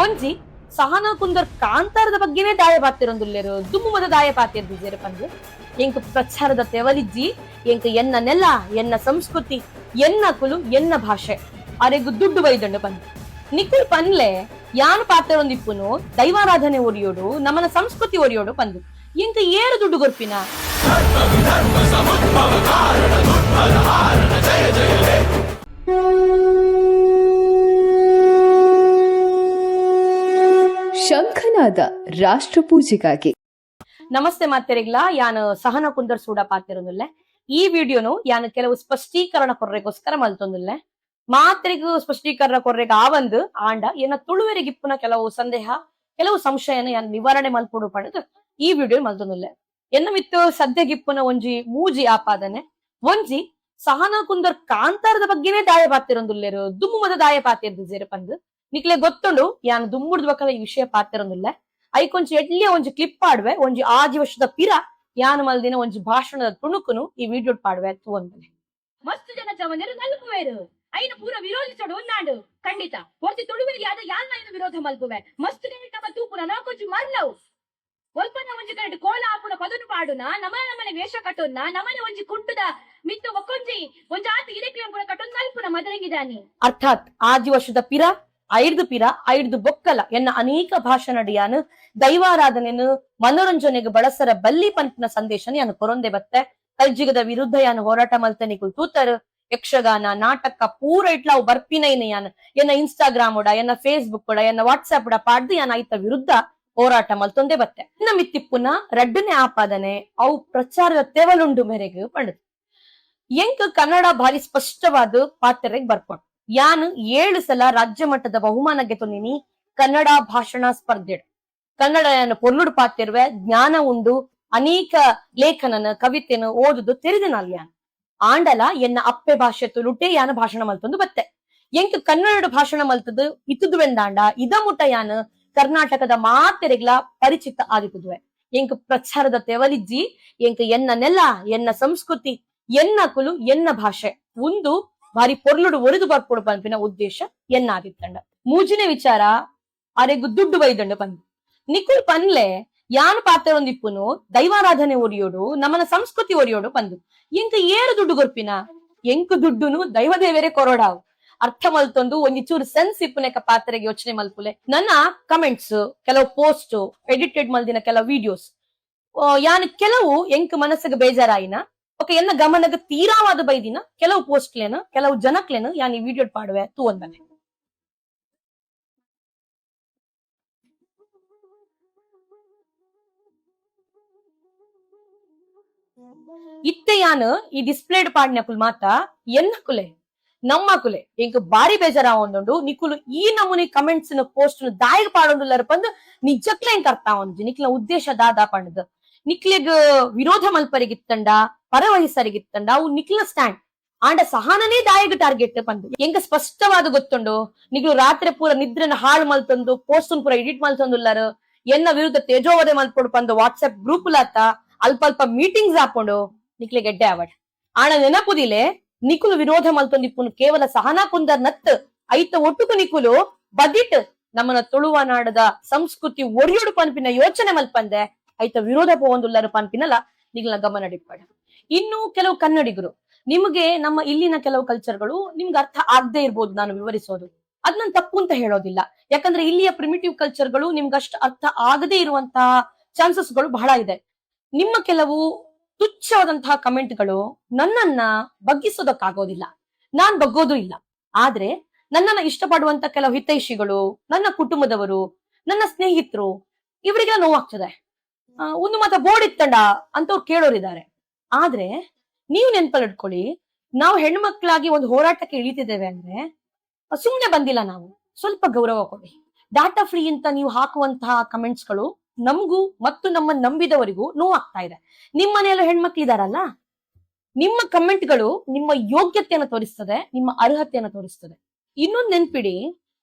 ಒಂಜಿ ಸಹನಾ ಕುಂದರ್ ಕಾಂತಾರದ ಬಗ್ಗೆನೇ ದಾಯ ಪಾತಿರೊಂದುಲ್ಲೆರು, ದುಮ್ಮು ಮದ ದಾಯ ಪಾತಿರ್ದಿಜೆರ್ ಪಂದ್. ಎಂಕ್ ಪ್ರಚಾರದ ತೆವಲಿಜ್ಜಿ. ಎಂಕ್ ಎನ್ನ ನೆಲ, ಎನ್ನ ಸಂಸ್ಕೃತಿ, ಎನ್ನ ಕುಲು, ಎನ್ನ ಭಾಷೆ. ಅರೆಗ್ ದುಡ್ಡು ಬೈದಂಡು ಪಂದ್. ನಿಕುಲ್ ಪನ್ಲೆ, ಯಾನ್ ಪಾತೆರೊಂದಿಪ್ಪುನು ದೈವಾರಾಧನೆ ಒರಿಯೋಡು, ನಮನ ಸಂಸ್ಕೃತಿ ಒರಿಯೋಡು ಪಂದ್. ಎಂಕ್ ಏರು ದುಡ್ಡು ಕೊರ್ಪಿನ? ಶಂಖನಾದ ರಾಷ್ಟ್ರಪೂಜೆಗಾಗಿ. ನಮಸ್ತೆ ಮಾತೆರೆಗ್ಲಾ, ಯಾನ್ ಸಹನ ಕುಂದರ್ ಸೂಡ ಪಾತೆರೊಂದುಲ್ಲೆ. ಈ ವಿಡಿಯೋನು ಯಾನ್ ಕೆಲವು ಸ್ಪಷ್ಟೀಕರಣ ಕೊರ್ರೆಗೋಸ್ಕರ ಮಲ್ತೊಂದುಲ್ಲೆ. ಮಾತೆರೆಗ್ ಸ್ಪಷ್ಟೀಕರಣ ಕೊರ್ರೆಗ್ ಆವಂದ್, ಆಂಡ ಎನ್ನ ತುಳುವೆರೆಗ್ ಇಪ್ಪುನ ಕೆಲವು ಸಂದೇಹ, ಕೆಲವು ಸಂಶಯನ ಯಾನ್ ನಿವಾರಣೆ ಮಲ್ಪೊಡು ಪಂಡ್ದ್ ಈ ವಿಡಿಯೋ ಮಲ್ತೊಂದುಲ್ಲೆ. ಎನ್ನ ಮಿತ್ತ್ ಸದ್ಯಗಿಪ್ಪುನ ಒಂಜಿ ಮೂಜಿ ಆಪಾದನೆ. ಒಂಜಿ, ಸಹನಾ ಕುಂದರ್ ಕಾಂತಾರದ ಬಗ್ಗೆನೇ ದಾಯ ಪಾತೆರೊಂದುಲ್ಲೆರ್, ದುಮ್ಮು ಮದ ದಾಯ ಪಾತೆರ್ದಿಜೆರ್ ಪಂದ್. ನಿಕ್ಲೆ ಗೊತ್ತುಂಡು, ಯಾನ್ ದುಂಬುಡ್ದು ಬಕ್ಕಲ ಈ ವಿಷಯ ಪಾತೆರೊಂದುಲ್ಲೆ. ಐಕೊಂಚಿ ಎಡ್ಲಿಯ ಒಂಜಿ ಕ್ಲಿಪ್ ಪಾಡುವೆ. ಒಂಜಿ 6 ವರ್ಷದ ಪಿರ ಯಾನ್ ಮಲ್ದಿನ ಒಂಜಿ ಭಾಷಣದ ತುಣುಕುನು ಈ ವಿಡಿಯೋ ಪಾಡುವೆ, ತೂವೊಂದನೆ. ಮಸ್ತ್ ಜನ ಜವನೆರು ನಲ್ಪುವೆರು. ಐನ ಪೂರ ವಿರೋಧಿಸೋಡು ಉನ್ನಾಂಡು. ಖಂಡಿತ ಒರ್ತಿ ತುಳುವೆರ್ ಯಾದ ಯಾನ್ ಐನ ವಿರೋಧ ಮಲ್ಪುವೆ. ಮಸ್ತ್ ಜನ ನಮ್ಮ ತೂಪುನ ನಾಕೊಂಜಿ ಮರ್ಲವು. ಒಲ್ಪನ ಒಂಜಿ ಕಡೆಟ್ ಕೋಲ ಆಪುನ ಪದನು ಪಾಡುನ, ನಮನ ನಮನೆ ವೇಷ ಕಟ್ಟೊನ್ನ, ನಮನೆ ಒಂಜಿ ಕುಂಟುದ ಮಿತ್ತು ಒಕ್ಕೊಂಜಿ ಒಂಜಿ ಆತ್ ಇರೆಕ್ಲೆ ಪೂರ ಕಟ್ಟೊಂದು ನಲ್ಪುನ ಮದರಂಗಿದಾನಿ. ಅರ್ಥಾತ್ 6 ವರ್ಷದ ಪಿರ, ಐಡ್ದು ಪಿರ, ಐಡ್ದು ಬೊಕ್ಕಲ ಎನ್ನ ಅನೇಕ ಭಾಷಣಡಿಯಾನು ದೈವಾರಾಧನೆನು ಮನೋರಂಜನೆಗೆ ಬಳಸರ ಬಲ್ಲಿ ಪನ್ಪಿನ ಸಂದೇಶನ ಯಾನು ಕೊರೊಂದೆ ಬತ್ತೆ. ಕಲ್ಜಿಗದ ವಿರುದ್ಧ ಯಾನು ಹೋರಾಟ ಮಲ್ತೆ. ನಿಕುಲ್ ತೂತರು. ಯಕ್ಷಗಾನ, ನಾಟಕ ಪೂರ ಇಟ್ಲ ಅವು ಬರ್ಪಿನೈನ ಯಾನ್ ಎನ್ನ ಇನ್ಸ್ಟಾಗ್ರಾಮ್ ಉಡ, ಎನ್ನ ಫೇಸ್ಬುಕ್ ಉಡ, ಎನ್ನ ವಾಟ್ಸ್ಆಪ್ ಉಡ ಪಾಡ್ದು ಯಾನ್ ಐತ ವಿರುದ್ಧ ಹೋರಾಟ ಮಲ್ತೊಂದೇ ಬತ್ತೆ. ಇನ್ನ ಮಿತ್ತಿಪ್ಪುನ ರಡ್ಡನೆ ಆಪಾದನೆ ಅವು ಪ್ರಚಾರದ ತೆವಲುಂಡು ಮೇರೆಗ್ ಪಂಡದು. ಎಂಕ್ ಕನ್ನಡ ಭಾರಿ ಸ್ಪಷ್ಟವಾದ ಪಾತೆರೆಗ್ ಬರ್ಪುಂಡು. ಯಾನ್ 7 ಸಲ ರಾಜ್ಯ ಮಟ್ಟದ ಬಹುಮಾನ ಗೆತೊಂದಿನಿ ಕನ್ನಡ ಭಾಷಣ ಸ್ಪರ್ಧೆ. ಕನ್ನಡ ಯಾನ್ ಪೊರ್ಲುಡು ಪಾತಿರ್ವೆ, ಜ್ಞಾನ ಉಂಡು. ಅನೇಕ ಲೇಖನನ, ಕವಿತೆನ ಓದುದು ತೆರೆದಿನಲ್ ಯಾನ್. ಆಂಡಲ ಎನ್ನ ಅಪ್ಪೆ ಭಾಷೆ ತುಳುಟೇ ಯಾನ್ ಭಾಷಣ ಮಲ್ತೊಂದು ಬತ್ತೆ. ಎಂಕ್ ಕನ್ನಡ ಭಾಷಣ ಮಲ್ತದು ಇತ್ತುದುವೆಂದಾಂಡ ಇದ ಮುಟ ಯಾನ್ ಕರ್ನಾಟಕದ ಮಾತೆರೆಗ್ಲ ಪರಿಚಿತ ಆದಿತ್ತುದುವೆ. ಎಂಕ್ ಪ್ರಚಾರದ ತೆವಲಿಜ್ಜಿ. ಎಂಕ್ ಎನ್ನ ನೆಲ, ಎನ್ನ ಸಂಸ್ಕೃತಿ, ಎನ್ನ ಕುಲು, ಎನ್ನ ಭಾಷೆ ಒಂದು ಭಾರಿ ಪೊರ್ಲುಡು ಒರಿದು ಬರ್ಪೊಡು ಪನ್ಪಿನ ಉದ್ದೇಶ ಎನ್ನಾದಿತ್ತಂಡ. ಮೂಜಿನ ವಿಚಾರ, ಅರೆಗ್ ದುಡ್ಡು ಬೈದಂಡ ಪಂದ್. ನಿಕುಲ್ ಪನ್ಲೆ, ಯಾನ್ ಪಾತೆರೊಂದಿಪ್ಪುನು ದೈವಾರಾಧನೆ ಒರಿಯೋಡು, ನಮನ ಸಂಸ್ಕೃತಿ ಒರಿಯೋಡು ಪಂದು. ಎಂಕ್ ಏರು ದುಡ್ಡು ಕೊರ್ಪಿನ? ಎಂಕ್ ದುಡ್ಡುನು ದೈವ ದೇವರೇ ಕೊರೊಡಾವು. ಅರ್ಥ ಮಲ್ತೊಂದು ಒಂಜಿ ಚೂರು ಸೆನ್ಸ್ ಇಪ್ಪುನೆಕ ಪಾತ್ರೆಗೆ ಯೋಚನೆ ಮಲ್ಪುಲೆ. ನನ್ನ ಕಮೆಂಟ್ಸ್, ಕೆಲವು ಪೋಸ್ಟ್, ಎಡಿಟೆಡ್ ಮಲ್ದಿನ ಕೆಲವು ವಿಡಿಯೋಸ್, ಯಾನ್ ಕೆಲವು ಎಂಕ್ ಮನಸ್ಸಿಗೆ ಬೇಜಾರಾಯಿನ ಓಕೆ ಎನ್ನ ಗಮನಗ ತೀರಾವಾದ ಬೈದಿನ ಕೆಲವು ಪೋಸ್ಟ್ಲೇನು, ಕೆಲವು ಜನಕ್ಲೇನು ಯಾನ್ ಈ ವಿಡಿಯೋ ಪಾಡುವೆ, ತೂವೊಂದನೆ. ಇತ್ತೆ ಯಾನ್ ಈ ಡಿಸ್ಪ್ಲೇಡ್ ಪಾಡ್ನಕುಲ್ ಮಾತ ಎನ್ನ ಕುಲೆ, ನಮ್ಮ ಕುಲೆ. ಎಂಕ್ ಬಾರಿ ಬೇಜಾರಾವೊಂದುಂಡು. ನಿಕುಲು ಈ ನಮೂನಿ ಕಮೆಂಟ್ಸ್ ಪೋಸ್ಟ್ ದಾಯಿಗ್ ಪಾಡೊಂದುಲ್ಲರ್ ಪಂದ್ ನಿಜಕ್ಲೆ ಎಂಕ್ ಅರ್ಥ ಆವೊಂದುಜಿ. ನಿಕ್ಲ ಉದ್ದೇಶ ದಾದ ಪಂಡ್ದ್. ನಿಕ್ಲೆಗ್ ವಿರೋಧ ಮಲ್ಪರಿಗಿತ್ತಂಡ, ಪರವಹಿಸರಿಗಿತ್ತಂಡ ಅವು ನಿಕ್ಲ ಸ್ಟ್ಯಾಂಡ್. ಆಂಡ ಸಹನನೇ ದಾಯಗ್ ಟಾರ್ಗೆಟ್ ಪಂದ್ ಎಂಕ್ ಸ್ಪಷ್ಟವಾದ ಗೊತ್ತುಂಡು. ನಿಕ್ಲು ರಾತ್ರಿ ಪೂರ ನಿದ್ರೆನ ಹಾಳು ಮಲ್ತೊಂದು ಪೋಸ್ಟ್ ಪೂರ ಎಡಿಟ್ ಮಲ್ತೊಂದುಲ್ಲರ್. ಎನ್ನ ವಿರುದ್ಧ ತೇಜೋವಧೆ ಮಲ್ಪೊಡು ಪಂದ್ ವಾಟ್ಸ್ಆಪ್ ಗ್ರೂಪ್ ಲಾತ ಅಲ್ಪ ಅಲ್ಪ ಮೀಟಿಂಗ್ಸ್ ಹಾಕೊಂಡು. ನಿಕ್ಲೆ ಗೆಡ್ಡೆ ಆವಡ್. ಆಣ ನೆನಪುದಿಲೆ, ನಿಕುಲು ವಿರೋಧ ಮಲ್ತೊಂದಿಪ್ಪುನು ಕೇವಲ ಸಹನಾ ಕುಂದರ್ ನತ್, ಐತ ಒಟ್ಟುಕು ನಿಕುಲು ಬದಿಟ್ ನಮ್ಮನ ತುಳುವ ನಾಡದ ಸಂಸ್ಕೃತಿ ಒರಿಯೋಡು ಪನ್ಪಿನ ಯೋಚನೆ ಮಲ್ಪಂದೆ ಐತ ವಿರೋಧ ಪೋವೊಂದುಲ್ಲರು ಪನ್ಪಿನಲ್ಲ ನಿಗ್ಲ ಗಮನ ಡಿಪ್ಪಡ. ಇನ್ನು ಕೆಲವು ಕನ್ನಡಿಗರು, ನಿಮಗೆ ನಮ್ಮ ಇಲ್ಲಿನ ಕೆಲವು ಕಲ್ಚರ್ಗಳು ನಿಮ್ಗೆ ಅರ್ಥ ಆಗದೆ ಇರ್ಬೋದು ನಾನು ವಿವರಿಸೋದು. ಅದ್ ನಾನು ತಪ್ಪು ಅಂತ ಹೇಳೋದಿಲ್ಲ. ಯಾಕಂದ್ರೆ ಇಲ್ಲಿಯ ಪ್ರಿಮಿಟಿವ್ ಕಲ್ಚರ್ಗಳು ನಿಮ್ಗೆ ಅಷ್ಟು ಅರ್ಥ ಆಗದೇ ಇರುವಂತಹ ಚಾನ್ಸಸ್ಗಳು ಬಹಳ ಇದೆ. ನಿಮ್ಮ ಕೆಲವು ತುಚ್ಛವಾದಂತಹ ಕಮೆಂಟ್ಗಳು ನನ್ನನ್ನ ಬಗ್ಗಿಸೋದಕ್ಕಾಗೋದಿಲ್ಲ. ನಾನ್ ಬಗ್ಗೋದು ಇಲ್ಲ. ಆದ್ರೆ ನನ್ನನ್ನ ಇಷ್ಟಪಡುವಂತ ಕೆಲವು ಹಿತೈಷಿಗಳು, ನನ್ನ ಕುಟುಂಬದವರು, ನನ್ನ ಸ್ನೇಹಿತರು, ಇವರಿಗೆಲ್ಲ ನೋವಾಗ್ತದೆ. ಒಂದು ಮಾತ ಬೋರ್ಡ್ ಇತ್ತಂಡ ಅಂತವ್ರು ಕೇಳೋರಿದ್ದಾರೆ. ಆದ್ರೆ ನೀವು ನೆನ್ಪಲ್ಲಿಟ್ಕೊಳ್ಳಿ, ನಾವು ಹೆಣ್ಮಕ್ಳಾಗಿ ಒಂದು ಹೋರಾಟಕ್ಕೆ ಇಳಿತಿದ್ದೇವೆ ಅಂದ್ರೆ ಸುಮ್ನೆ ಬಂದಿಲ್ಲ ನಾವು. ಸ್ವಲ್ಪ ಗೌರವ ಕೊಡಿ. ಡಾಟಾ ಫ್ರೀ ಅಂತ ನೀವು ಹಾಕುವಂತಹ ಕಮೆಂಟ್ಸ್ಗಳು ನಮಗೂ ಮತ್ತು ನಮ್ಮ ನಂಬಿದವರಿಗೂ ನೋವಾಗ್ತಾ ಇದೆ. ನಿಮ್ಮ ಮನೆಯಲ್ಲೂ ಹೆಣ್ಮಕ್ಳಿದಾರಲ್ಲ. ನಿಮ್ಮ ಕಮೆಂಟ್ಗಳು ನಿಮ್ಮ ಯೋಗ್ಯತೆಯನ್ನು ತೋರಿಸ್ತದೆ, ನಿಮ್ಮ ಅರ್ಹತೆಯನ್ನು ತೋರಿಸ್ತದೆ. ಇನ್ನೊಂದ್ ನೆನ್ಪಿಡಿ,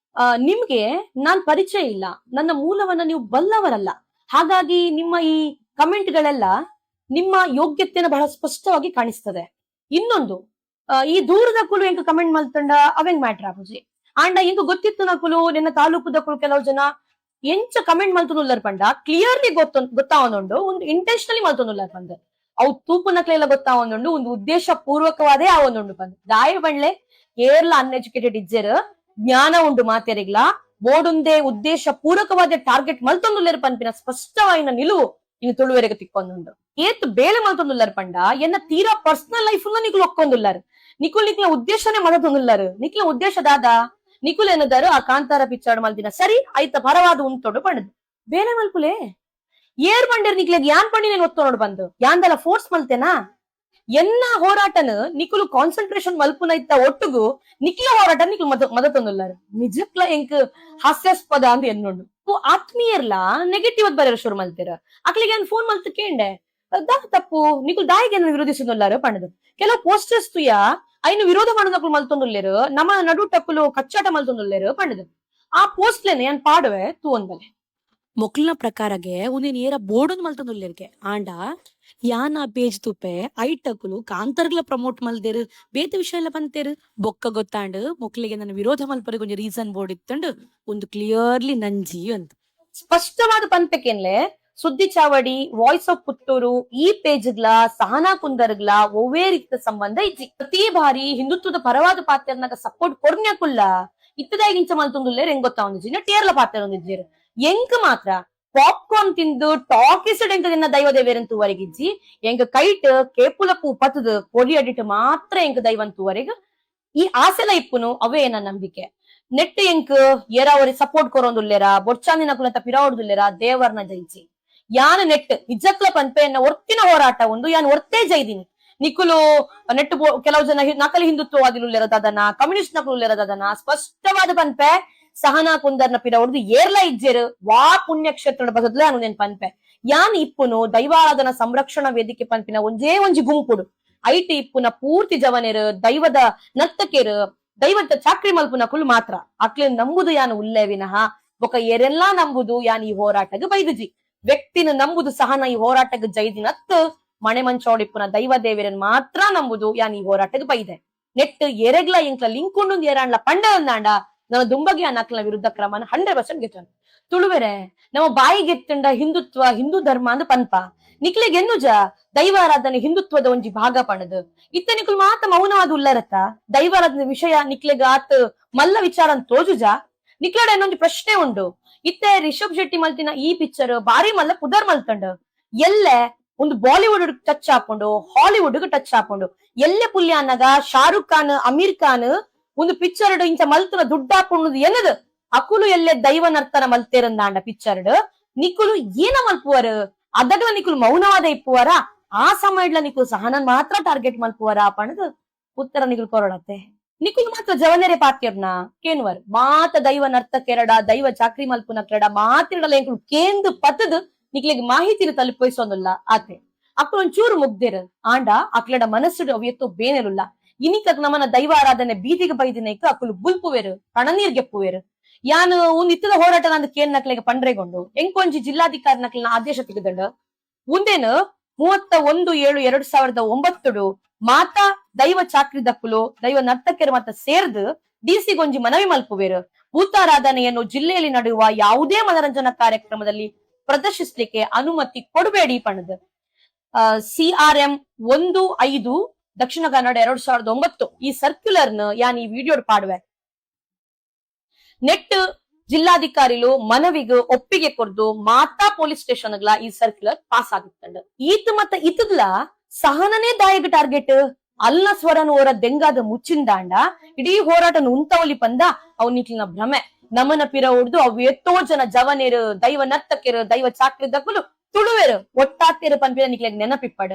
ನಿಮ್ಗೆ ನಾನ್ ಪರಿಚಯ ಇಲ್ಲ, ನನ್ನ ಮೂಲವನ್ನ ನೀವು ಬಲ್ಲವರಲ್ಲ. ಹಾಗಾಗಿ ನಿಮ್ಮ ಈ ಕಮೆಂಟ್ಗಳೆಲ್ಲ ನಿಮ್ಮ ಯೋಗ್ಯತೆಯನ್ನು ಬಹಳ ಸ್ಪಷ್ಟವಾಗಿ ಕಾಣಿಸ್ತದೆ. ಇನ್ನೊಂದು, ಈ ದೂರದ ಕುಲು ಎಂಕ್ ಕಮೆಂಟ್ ಮಲ್ತಂಡ ಅವೆಂಗ್ ಮ್ಯಾಟ್ರ್ ಆಪುಜಿ. ಆಂಡ ಎಂಕ್ ಗೊತ್ತಿತ್ತು ನಕುಲು ನಿನ್ನ ತಾಲೂಕುದಕುಲು ಕೆಲವು ಜನ ಎಂಚ ಕಮೆಂಟ್ ಮಲ್ತೊಂದುಲ್ಲರ್ ಪಂಡ ಕ್ಲಿಯರ್ಲಿ ಗೊತ್ತಾವೊಂದುಂಡು, ಒಂದು ಇಂಟೆನ್ಷನಲಿ ಮಲ್ತೊಂದುಲ್ಲರ್ ಪಂದ್. ಅವು ತೂಪುನಕ್ಲೆಲ್ಲ ಗೊತ್ತಾವೊಂದುಂಡು, ಒಂದು ಉದ್ದೇಶ ಪೂರ್ವಕವಾದೇ ಆವೊಂದುಂಡು ಪಂದ್. ದಾಯ ಪಂಡ್ಲೆ, ಏರ್ಲ ಅನ್ಎಜುಕೇಟೆಡ್ ಇಜ್ಜೆರ್, ಜ್ಞಾನ ಉಂಡು ಮಾತೆರಿಗ್ಲಾ. ಬೋಡುಂದೆ ಉದ್ದೇಶ ಪೂರಕವಾದ ಟಾರ್ಗೆಟ್ ಮಲ್ತೊಂದುಲ್ಲೆರ್ ಪನ್ಪಿನ ಸ್ಪಷ್ಟವಾಯಿನ ನಿಲುವು ಇನ್ನು ತುಳುವೆರೆಗ್ ತಿಕ್ಕೊಂದುಂಡು. ಏತ್ ಬೇಲೆ ಮಲ್ತೊಂದುಲ್ಲರ್ ಪಂಡ, ಎನ್ನ ತೀರಾ ಪರ್ಸನಲ್ ಲೈಫ್ ನಿಕುಲು ಒಕ್ಕೊಂದುಲ್ಲರ್. ನಿಕುಲ್ ನಿಕ್ಲ ಉದ್ದೇಶನೇ ಮದತೊಂದುಲ್ಲರ್. ನಿಕ್ಲ ಉದ್ದೇಶ ದಾದಾ? ನಿಕುಲ್ ಏನದಾರು ಆ ಕಾಂತಾರ ಪಿಕ್ಚರ್ ಮಲ್ದಿನ ಸರಿ, ಐತ ಪರವಾದ ಉಂತೊಡು ಪಂಡದು. ಬೇಲೆ ಮಲ್ಪುಲೆ. ಏರ್ ಬಂಡೇರ್ ನಿಕ್ಲೆಗ್ ಯಾನ್ ಪಂಡಿನೇನ್ ಒತ್ತೊನೊಡು ಬಂದು ಯಾಂದಲ ಫೋರ್ಸ್ ಮಲ್ತೇನಾ? ಎನ್ನ ಹೋರಾಟನ ನಿಕುಲು ಕಾನ್ಸಂಟ್ರೇಷನ್ ಮಲ್ಪುನ ಇತ್ತ ಒಟ್ಟುಗು ನಿಕ್ಲ ಹೋರಾಟ ನಿಕುಲು ಮದತೊಂದುಲ್ಲಾರ. ನಿಜಕ್ಲ ಎಂಕ್ ಹಾಸ್ಯಾಸ್ಪದ ಅಂತ ಎನ್ನುಂಡು. ಆತ್ಮೀಯರ್ಲ ನೆಗೆಟಿವ್ ಬರೆಯರ ಶುರು ಮಲ್ತೇರ. ಅಕ್ಲಿಗೆ ಏನ್ ಫೋನ್ ಮಲ್ತು ಕೇಂಡೆ, ದಾ ತಪ್ಪು, ನಿಕುಲು ದಾಯಿಗೆ ವಿರೋಧಿಸುದುಲ್ಲಾರ ಪಂಡದು. ಕೆಲವು ಪೋಸ್ಟರ್ಸ್ ತುಯ, ಐನು ವಿರೋಧ ಮಾಡೋದಕ್ಕಲು ಮಲ್ತೊಂದುಲ್ಲೇರು, ನಮ್ಮ ನಡುಟಕ್ಕಲು ಕಚ್ಚಾಟ ಮಲ್ತೊಂದುಲ್ಲೇರು ಪಂಡದು. ಆ ಪೋಸ್ಟ್ಲೇನೆ ಯಾನ್ ಪಾಡುವೆ ತೂವೊಂದಲೆ. ಮೊಕ್ಲಿನ ಪ್ರಕಾರಗೆ ಉಂದೆನ್ ಏರ ಬೋರ್ಡ್ ಮಲ್ತೊಂದುಲ್ಲೆರ್ಗೆ. ಆಂಡ ಯಾನ್ ಆ ಪೇಜ್ ತುಪೆ, ಐಟಕುಲು ಕಾಂತರ್ಗ್ಲ ಪ್ರಮೋಟ್ ಮಲ್ದೆರ್, ಬೇತೆ ವಿಷಯ ಎಲ್ಲ ಪಂತೇರು. ಬೊಕ್ಕ ಗೊತ್ತಾಂಡ್, ಮೊಕ್ಲಿಗೆ ನನ್ನ ವಿರೋಧ ಮಲ್ಪರೆಗ್ ಒಂಜಿ ರೀಸನ್ ಬೋರ್ಡ್ ಇತ್ತಂಡ್, ಒಂದು ಕ್ಲಿಯರ್ಲಿ ನಂಜಿ ಅಂತ. ಸ್ಪಷ್ಟವಾದ ಪನ್ಪೆಕೆನ್ಲೆ, ಸುದ್ದಿ ಚಾವಡಿ, ವಾಯ್ಸ್ ಆಫ್ ಪುತ್ತೂರು ಈ ಪೇಜ್ಗ್ಲ ಸಹನಾ ಕುಂದರ್ಗ್ಲ ಒವ್ವೇ ರೀತಿಯ ಸಂಬಂಧ ಇಜ್ಜಿ. ಪ್ರತಿ ಬಾರಿ ಹಿಂದುತ್ವದ ಪರವಾದ ಪಾತ್ರನಾಗ ಸಪೋರ್ಟ್ ಕೊರ್ನ್ಯಕುಲ್ಲ ಇತ್ತದಾಗಿ ಇಂಚ ಮಲ್ತೊಂದುಲ್ಲೇರ್ ಹೆಂಗ್ ಗೊತ್ತಾ ಒಂದಿಜ್ಜಿ. ಟೇರ್ಲ ಪಾತ್ರ ಒಂದಿಜ್ಜೇರು. ಎಂಕ್ ಮಾತ್ರ ಪಾಪ್ಕಾರ್ನ್ ತಿಂದು ಟಾಕೀಸ್ ಎಂಕ ನಿನ್ನ ದೈವ ದೇವೇರಂತುವರೆಗಿಜ್ಜಿ. ಎಂಕ ಕೈಟ್ ಕೇಪುಲ ಪೂ ಪತ್ತದು ಕೊಡಿ ಅಡಿಟ್ ಮಾತ್ರ ಎಂಕ ದೈವಂತುವರೆಗ್ ಈ ಆಸೆಲ ಇಪ್ಪುನು. ಅವೇ ನನ್ನ ನಂಬಿಕೆ. ನೆಟ್ ಎಂಕ್ ಏರಾವರಿ ಸಪೋರ್ಟ್ ಕೊರೊಂದುಲ್ಲೇರ, ಬೊಡ್ಚಾಂದಿನ ಕುಲತ ಪಿರಾವಡ್ದುಲ್ಲೇರ, ದೇವರ್ನ ಜೈಚಿ. ಯಾನ್ ನೆಟ್ ನಿಜಕ್ಲ ಪನ್ಪೆ, ಎನ್ನ ಒರ್ತಿನ ಹೋರಾಟ ಒಂದು, ಯಾನ್ ಒರ್ತೇ ಜೈದಿನಿ. ನಿಕುಲು ನೆಟ್ ಕೆಲವು ಜನ ನಕಲಿ ಹಿಂದುತ್ವವಾದಿಲು ದಾದನ, ಕಮ್ಯುನಿಸ್ಟ್ ನಕಲು ದಾದನ, ಸ್ಪಷ್ಟವಾದ ಪನ್ಪೆ, ಸಹನಾ ಕುಂದರ್ನ ಪಿರ ಹೊಡೆದು ಏರ್ಲ ಇಜ್ಜೆರು. ವಾ ಪುಣ್ಯಕ್ಷೇತ್ರ ಬಸದ್ಲೆ ಅನು ಪನ್ಪೆ. ಯಾನ್ ಇಪ್ಪುನು ದೈವಾರಾಧನಾ ಸಂರಕ್ಷಣಾ ವೇದಿಕೆ ಪನ್ಪಿನ ಒಂಜೇ ಒಂಜಿ ಗುಂಪುಡು. ಐಟ್ ಇಪ್ಪುನ ಪೂರ್ತಿ ಜವನೆರು, ದೈವದ ನರ್ತಕೆರು, ದೈವದ ಚಾಕ್ರಿ ಮಲ್ಪುನ ಕುಲು ಮಾತ್ರ. ಅಕ್ಲೆ ನಂಬುದು ಯಾನು ಉಲ್ಲೆ ವಿನಃ ಬೊಕ ಏರೆಲ್ಲಾ ನಂಬುದು ಯಾನ್ ಈ ಹೋರಾಟಗ್ ಬೈದುಜಿ. ವ್ಯಕ್ತಿನ ನಂಬುದು ಸಹನ ಈ ಹೋರಾಟಗ್ ಜೈದಿನತ್ತು, ಮಣೆ ಮಂಚೋಡಿಪ್ಪುನ ದೈವ ದೇವರನ್ ಮಾತ್ರ ನಂಬುದು ಯಾನ್ ಈ ಹೋರಾಟಗ್ ಬೈದೆ. ನೆಟ್ ಎರೆಗ್ಲ ಎಂಕ್ಲ ಲಿಂಕ್ ಉಂಡು ಏರಾಂಡ್ಲ ಪಂಡ ಅಂದಾಂಡ, ನನ್ನ ದುಂಬಗಿ ನಕ್ಲ ವಿರುದ್ಧ ಕ್ರಮನ 100% ಗೆತ್ತನು. ತುಳುವೆರೆ, ನಮ್ಮ ಬಾಯಿಗೆತ್ತಂಡ ಹಿಂದುತ್ವ, ಹಿಂದೂ ಧರ್ಮ ಅಂದ್ ಪನ್ಪ. ನಿಕ್ಲೆಗ್ ಎನ್ನುಜ ದೈವಾರಾಧನೆ ಹಿಂದುತ್ವದ ಒಂಜಿ ಭಾಗ ಪಣದು? ಇತ್ತ ನಿಕುಲ್ ಮಾತ ಮೌನವಾದ ಉಲ್ಲರತ್ತ? ದೈವಾರಾಧನೆ ವಿಷಯ ನಿಕ್ಲೆಗ್ ಆತ್ ಮಲ್ಲ ವಿಚಾರ ಅಂತ ತೋಜುಜ? ನಿಕ್ಲಡ ಇನ್ನೊಂದು ಪ್ರಶ್ನೆ ಉಂಡು. ಇತ್ತೆ ರಿಷಬ್ ಶೆಟ್ಟಿ ಮಲ್ತಿನ ಈ ಪಿಕ್ಚರ್ ಬಾರಿ ಮಲ್ಲ ಪುದರ್ ಮಲ್ತಂಡ್. ಎಲ್ಲೆ ಒಂದು ಬಾಲಿವುಡ್ ಟಚ್ ಹಾಕೊಂಡು, ಹಾಲಿವುಡ್ ಟಚ್ ಹಾಕೊಂಡು, ಎಲ್ಲೆ ಪುಲ್ಯ ಅನ್ನಗ ಶಾರುಖ್ ಖಾನ್, ಅಮೀರ್ ಖಾನ್ ಒಂದು ಪಿಕ್ಚರ್ ಇಂಚ ಮಲ್ತನ ದುಡ್ಡು ಹಾಕೊಂಡು ಏನದು ಅಕುಲು ಎಲ್ಲೆ ದೈವ ನರ್ತನ ಮಲ್ತೇರಂದಾಂಡ ಪಿಕ್ಚರ್, ನಿಕುಲು ಏನ ಮಲ್ಪುವರು? ಅದಗ್ಲ ನಿಕುಲು ಮೌನವಾದ ಇಪ್ಪುವರ? ಆ ಸಮಯಡ್ಲ ನಿಕುಲು ಸಹನನ್ ಮಾತ್ರ ಟಾರ್ಗೆಟ್ ಮಲ್ಪುವರ ಪಣದು ಉತ್ತರ ನಿಕುಲು ಕೊರಡತ್ತೆ. ನಿಕುಲು ಮಾತ್ರ ಜವನೆರೆ ಪಾತ್ಯರ್ನ ಕೇನುವರ್. ಮಾತ ದೈವ ನರ್ತಕೆರಡ, ದೈವ ಚಾಕ್ರಿ ಮಲ್ಪುನ ಕೆರಡ ಮಾತಿರಡಲ ಎಂಕುಲು ಕೇಂದು ಪತ್ತದು ನಿಕ್ಲೆಗ್ ಮಾಹಿತಿನ ತಲುಪಿಸೋದಿಲ್ಲ ಆತೆ. ಅಕ್ಲು ಒಂಚೂರು ಮುಗ್ದೇರು. ಆಂಡ ಅಕ್ಲಡ ಮನಸ್ಸುಡು ಅವು ಎತ್ತೋ ಬೇನೆಲುಲ್ಲ. ಇನಿಕ ನಮನ ದೈವ ಆರಾಧನೆ ಬೀದಿಗೆ ಬೈದಿನೈಕ ಅಕುಲು ಬುಲ್ಪುವೆರು, ಕಣನೀರ್ ಗೆಪ್ಪುವೆರು. ಯಾನು ಒಂದ್ ಇತ್ತದ ಹೋರಾಟ ನಂದು ಕೇನ್ ನಕ್ಲೆಗೆ ಪಂಡ್ರೆಗೊಂಡು ಎಂಕೊಂಜಿ ಜಿಲ್ಲಾಧಿಕಾರಿ ನಕ್ಲಿನ ಆದೇಶ ತೆಗೆದಂಡ. ಮುಂದೇನು 31/7/2009 ಮಾತಾ ದೈವ ಚಾಕ್ರಿ ದಕ್ಕುಲು, ದೈವ ನರ್ತಕರು ಮತ್ತ ಸೇರ್ದು ಡಿಸಿ ಗೊಂಜಿ ಮನವಿ ಮಲ್ಪುವೇರು. ಭೂತಾರಾಧನೆಯನ್ನು ಜಿಲ್ಲೆಯಲ್ಲಿ ನಡೆಯುವ ಯಾವುದೇ ಮನರಂಜನಾ ಕಾರ್ಯಕ್ರಮದಲ್ಲಿ ಪ್ರದರ್ಶಿಸಲಿಕ್ಕೆ ಅನುಮತಿ ಕೊಡಬೇಡಿ ಪಣದು. ಸಿಆರ್ಎಂ 1/5 ದಕ್ಷಿಣ ಕನ್ನಡ 2009 ಈ ಸರ್ಕ್ಯುಲರ್ನ ಯಾನ್ ಈ ವಿಡಿಯೋ ಪಾಡುವೆ. ನೆಟ್ ಜಿಲ್ಲಾಧಿಕಾರಿಲು ಮನವಿಗೆ ಒಪ್ಪಿಗೆ ಕೊರ್ದು ಮಾತಾ ಪೊಲೀಸ್ ಸ್ಟೇಷನ್ಗಳ ಈ ಸರ್ಕ್ಯುಲರ್ ಪಾಸ್ ಆಗಿತ್ತಂಡ. ಈತ ಮತ್ತ ಇತದ್ಲ ಸಹನನೇ ದಾಯಕ ಟಾರ್ಗೆಟ್ ಅಲ್ಲ. ಸ್ವರನು ಓರ ದೆಂಗಾದ ಮುಚ್ಚಿಂದಾಂಡ ಇಡೀ ಹೋರಾಟನ ಉಂತವಲಿ ಪಂದ ಅವ್ ನಿಕ್ಲಿನ ಭ್ರಮೆ. ನಮನ ಪಿರ ಉಡ್ದು ಅವ್ ಎತ್ತೋ ಜನ ಜವನೇರು, ದೈವ ನರ್ತಕರು, ದೈವ ಚಾಕ್ರಿದಕ್ಕಲು, ತುಳುವೆರು ಒಟ್ಟಾತೇರು ಪನ್ಪಿನ ನಿಕ್ಲೆಗ್ ನೆನಪಿಪ್ಪಡು.